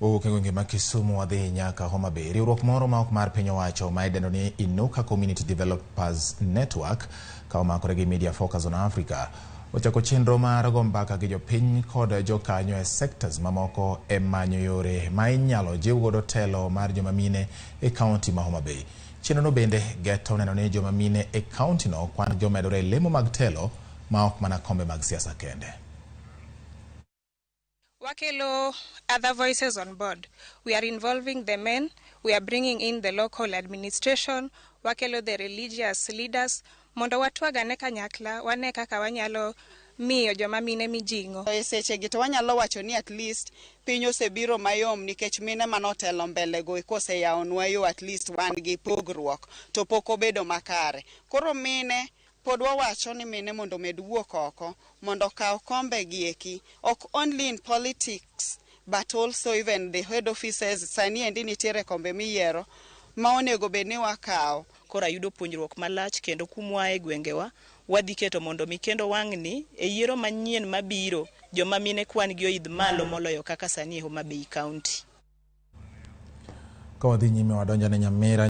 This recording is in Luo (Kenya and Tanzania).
Owuok e gwenge ma Kisumu wadhi nyaka Homa Bay. Riwruok moro ma ok mar piny owacho ma idendo ni Inuka Community Developers Network ka omakore gi Media Focus on Africa ochako chenro mar go mbaka gi jopiny kod jokanyo e sectors mamoko e manyo yore ma inyalo jiw godo telo mar joma mine e kaunti ma Homa Bay. Chenrono bende geto neno ni joma mine e kaunti no kwan gi omedore e lemo mag telo ma ok mana kombe mag siasa kende. Wakelo other voices on board. We are involving the men, we are bringing in the local administration, wakelo the religious leaders mondo watwagane kanyakla wane kaka wanyalo miyo joma mine mijing'o. E sechegi to wanyalo wacho ni at least piny osebiro mayom nikech mine manotelo mbele go koseyawonwa yo, at least wan gi pogruok to pok obedo makare. Koro mine pod wawacho ni mine mondo omed wuok oko mondo okaw kombe gi eki, ok only in politics but also even the head offices. Sani endi nitiere kombe miyiero ma onego bed ni wakawo. Koro ayudo puonjruok malach kendo kumwa e gwengewa wadhi keto mondo mi kendo wang'ni e yiero manyien mabiro joma mine kwan gi oidh malo moloyo kaka sani e Homa Bay County. Ka wadhi nyime wadonjo ne Nyamira.